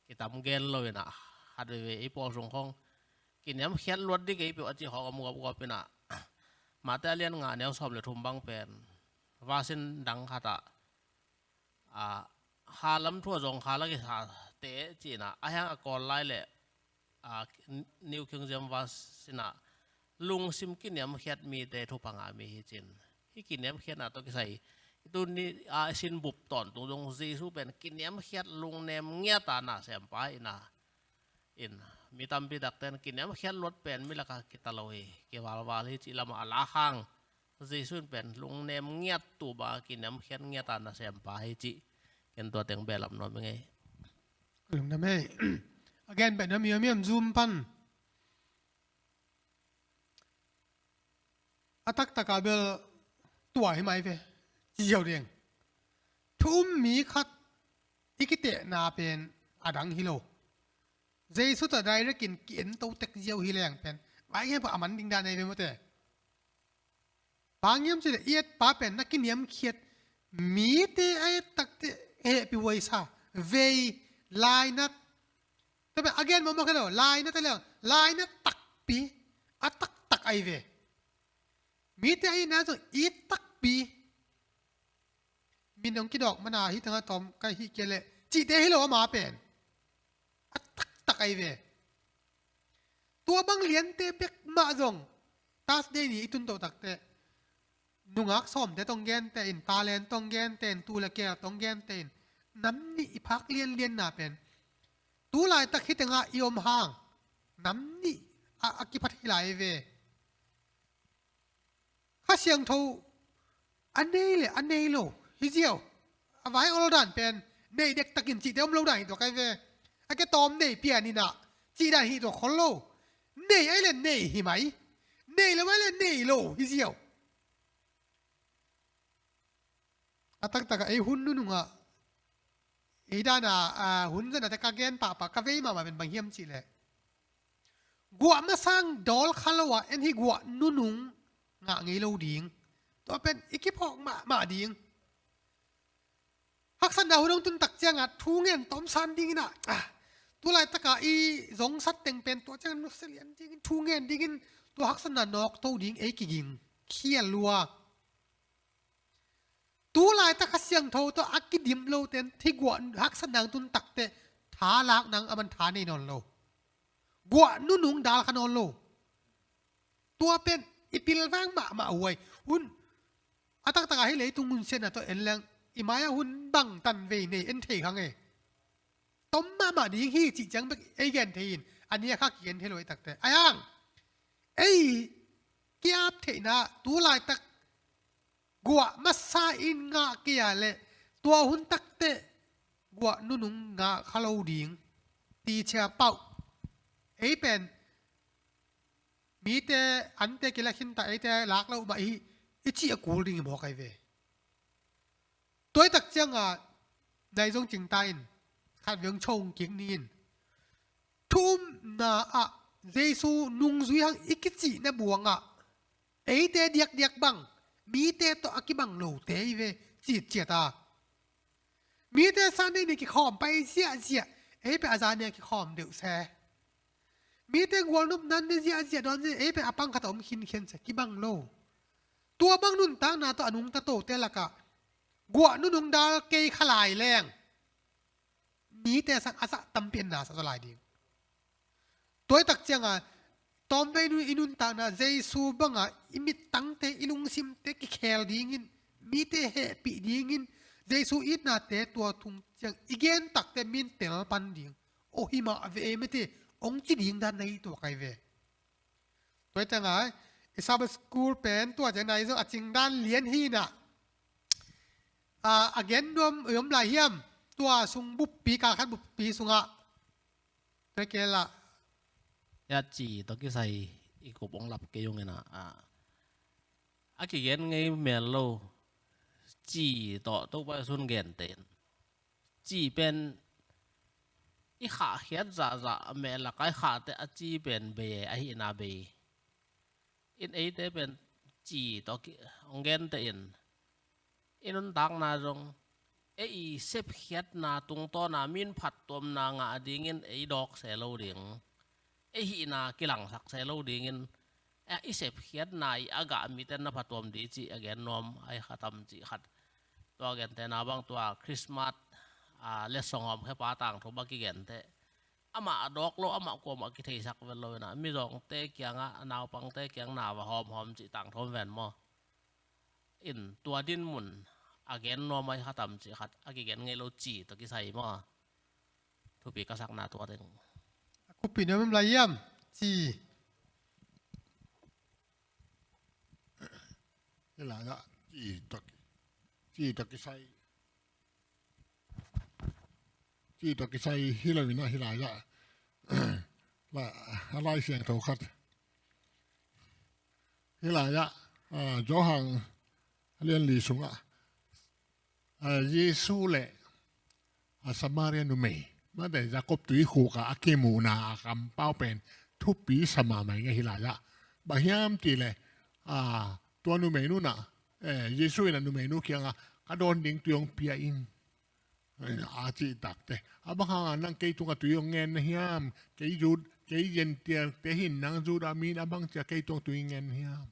kitam gen lo in a, khat veve ei pawl sung khawng kiniamkhiat luat ding kei peuh a ci khawng a mu gapgap in a, Mate a lian nga neu sawm le thum bang pen version dang khat ah, a, ha lam thu a zong kha la kisa te ci in a, a hiang a Kawl lai leh, a, New King James Version ah lungsim kiniamkhiat mite thupha ngah mi hi ci in. Hih kiniamkhiatna tawh kisai, tuni a sinbup tawntung zong Jesu pen kiniamkhiat lungnem ngiat a nasem pa hi in a, in, mi tampi takte in kiniamkhiat luat pen mi lakah kita lo hi, kivalval hi cih lamah a lak hang Jesu in pen lungnem ngiat tu bang a kiniamkhiat ngiat a nasem pa hi cih ken tua teng behlap nuam ing ei. Lungdam ei. A gen beh nuam miamiam Zoom pan. A taktak a bel tua hi mai ve. Ci ziau ding. Thu um mi khat i kitehna pen a dang hi lo. Jesu tawh direct in ki-en to tek ziau hi leng pen, bang hiam pah a man ding dan ei ve mawte. Bang hiam cih leh i et pa pen na kiniamkhiat mite a et takte hehpih huai sa, vei, lainat, Tua pen a gen mawkmawk hi lo, laina te leng, laina takpi, a taktak ahi ve. Mite a itna zong it takpi. Min hong kidawk mana hih tengah tawm ka hih kei leh cihte hi lo ama pen. A taktak ahi ve. Tua bang liante bek mah zong Thursday ni i tun toh takteh nungak sawmte tawh hong gente in, talent tawh hong gente in, tuu le keel tawh hong gente in, nam nih i phak lianlianna pen tu laitak hih tengah i om hang nam nih a, a kipat hi lai ve. Kha Siangtho a nei le a nei lo hi ziau. A vai ol dan pen nei dektakin cihte om lo dan hi tuak ahi ve. A ke tawm nei pian in ah cih dan hi tuak khol lo. Nei ahi le nei hi mai. Nei lo ahi le nei lo hi ziau. A taktak ah ei hun nunung ah ei dan a, a, hun zan a te ka gen pahpah, ka vei mahmah pen bang hiam cih leh guah masang dawl kha lo ah en hi guah nunung ngah ngei lo ding. Tua pen i kiphawk mahmah ding. Haksatna hun hong tun tak ciangah thu ngen tawmsan dingin ah, ah, tu laitak a i zong sat teng pen tua ciangah nusia lian dingin, thu ngen dingin, tua haksatna nawk to ding ei kiging khial lua. Tu laitak Kha Siangtho tawh a kidim lote in thiguah haksatna hong tun takteh tha lakna hong a man tha nei nawn lo. Guah nunung dawl kha nawn lo. Tua pen i pilvang mahmah huai. Hun a taktak ah hih leitung hun siatna tawh en leng i mai-ah hun bangtan vei nei en thei kha ngei. Tom mahmah ding hi cih ciang bek ei gen thei in a nih a kha kigen thei lo ei takteh. Ahi hang ei kiap theihna tu laitak guah masa in ngah kei a leh tua hun takteh guah nunung ngah kha lo ding. Tichia pauh. Ei pen mite ante kila khinta eite lak lo mah i, i cih a kul ding i mawk ahi ve. Tua i tak ciangah nai zong cingta in khat veng chong kik ni in. Thu umna ah Jesu nungzui hang i kicihna buangah eite diakdiak bang mite tawh a kibang lote i ve citciat a. Mite Sunday ni kikhawm pai ziahziah, ei pe a zan ni a kikhawm deuh se. Mite gualnop nan ni ziahziah dawn zia, ei pe a pang khat a om khinkhian se, kibang lo. Tua bang nuntakna tawh a nungta tote lakah guah nunung dal kei kha lai leng mite sang a zah tampi an na sa zaw lai ding. Tua i tak cianga tawmvei nu i nuntakna Jesu banga i mittangte i lungsimte kikhel dingin, mite hehpih dingin, Jesu itnate tua tung ciang i gen takte min tel pan ding. Aw hi mah ve ei mete hong ci ding dan na hi tua kai ve. Tua i cianga i Sabbath School pen tua ciang nai zong a cingdan lian hi na. A, a gen nuam i om lai hiam? Tua sung buppi, kal khat buppi sungah. Tua kei lah. Ya ci tawh kisai i kup hong lap kei ung ina. A, a kigen ngei mel lo. Ci tawh Topa Jesu'n gen te in. Ci pen i khahkhiat zahzah a mel lak a i khahte a ci pen bei e, ahihna bei. In eite pen ci tawh ki, hong gente in. I nuntakna zong, ei i sepkhiatna tungtawna min phattuamna ngah dingin ei dawk se lo ding. Ei hihna kilangsak se lo dingin, eh, i sepkhiatna i a gah mite na phattuam ding cih a gen nuam ai kha tam cih khat. Tua gentehna bang tua Christmas, ah, letsong hawmkhia pa tangthu bang kigente. Amah a dawk lo, amah kuamah kitheisak vet lo ina, mizawngte kiangah, a naupangte kiang na va hawmhawm cih tangthu om ven maw? In tua dinmun a gen nuam ai kha tam cih khat, a kigen ngei lo ci tawh kisai maw? Thupi ka sakna tua ding. A kupi nuam lai hiam? Ci. Hi lai ah, ci tawh ki, ci tawh kisai. Ci tawh kisai hi lo ina hi lai ah. La, a Lai Siangtho khat. Hi lai ah, a, Johan a lian li sungah. A, Jesu le a Samaria numei, mate Jacob tuikhuk a a kimuhna a kampau pen thupi sa mahmah ing e hi lai ah. Bang hiam cih leh, a, tua numei nu in a, eh, Jesu in a numei nu kiangah ka dawn ding tui hong pia in. A cihtakte, a bang hanga nang kei tungah tui hong ngen na hiam? Kei Judah, kei Gentile te hi-in nang Judah mi in a bang cia kei tungah tui ngen na hiam?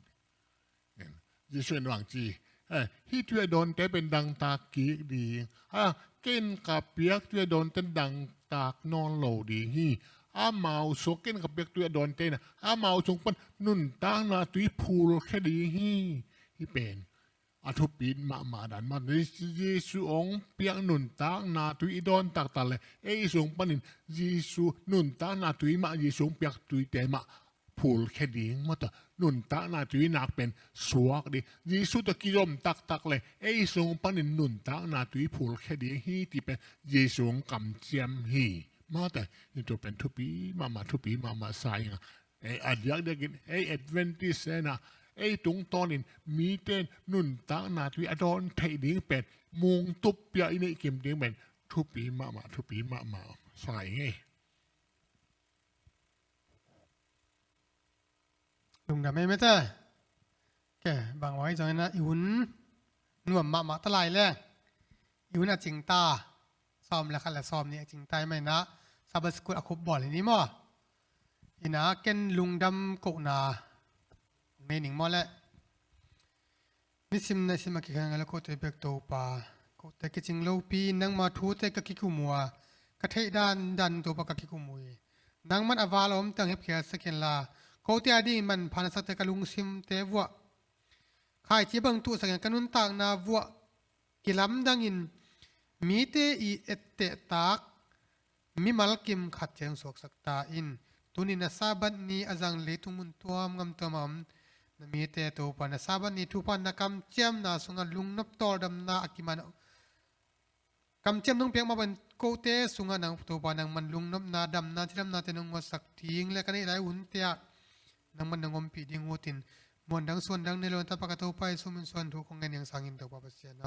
Jesuh in bang ci, eh, hih tui a dawnte pen dangtak kik ding. A, ken ka piak tui a dawnte dangtak nawn lo ding hi. Amau sung, ken ka piak tui a dawnte in amau sung pan nuntakna tui phulkhia ding hi. Hih pen a thupi mahmah dan mah. Jesuh hong piak nuntakna tui i dawn taktak leh ei sung panin Jesuh nuntakna tui mah, Jesuh hong piak tuite mah phulkhia ding, mawtaw, nuntakna tui nak pen suak ding. Jesuh tawh kizom taktak leh ei sung panin nuntakna tui phulkhia ding hi, cih pen Jesuh hong kamciam hi. Mawtaw, hih tua pen thupi mahmah, thupi mahmah sa ing a. Ei, a diakdiakin ei Adventist in a, ei tungtawnin mite nuntakna tui a dawn theih ding pen mungtup pia i neih kim ding pen thupi mahmah, thupi mahmah sa ing ei. Lungdam ei mete. Ke, bang hang hiam zong in a i hun nuam mahmah ta lai leh i hun a cing ta. Sawm le khat le sawm nih a cing ta ahih manin a Sabbath school a khup bawl hi ni maw? In a ken lungdam kohna nei ning maw leh. Nisim naisim a kikhen ngai lo kote bek Topa, kote kicing lopi nangma thute ka kikum uh a, ka theih dandan Topa ka kikum uh hi. Nangman a val a om teng hepkhialsak in la, kote a dingin manpha na sakte ka lungsimte vuah, khaici bang tuhsak in ka nuntakna vuah kilamdangin mite i ettehtak mimal kim khat ciang suaksak ta in. Tuni na Sabbath ni a zang leitung mun tuamngam tuam a om na mite Topa, na Sabbath ni thupha na kamciamna sungah lungnop tawldamna a kiman, kamciam nong piak mah bangin kote sungah nang Topa nangman lungnopna, damna, cidamnate nong ngawtsak ding leh ka neih lai hunte ah nangman nong ompih ding uh hitin, muan dang suan dang nei lo na tapa ka Topa Jesuh min suang thu kong ngen hi hang sangin Topa Pasian aw.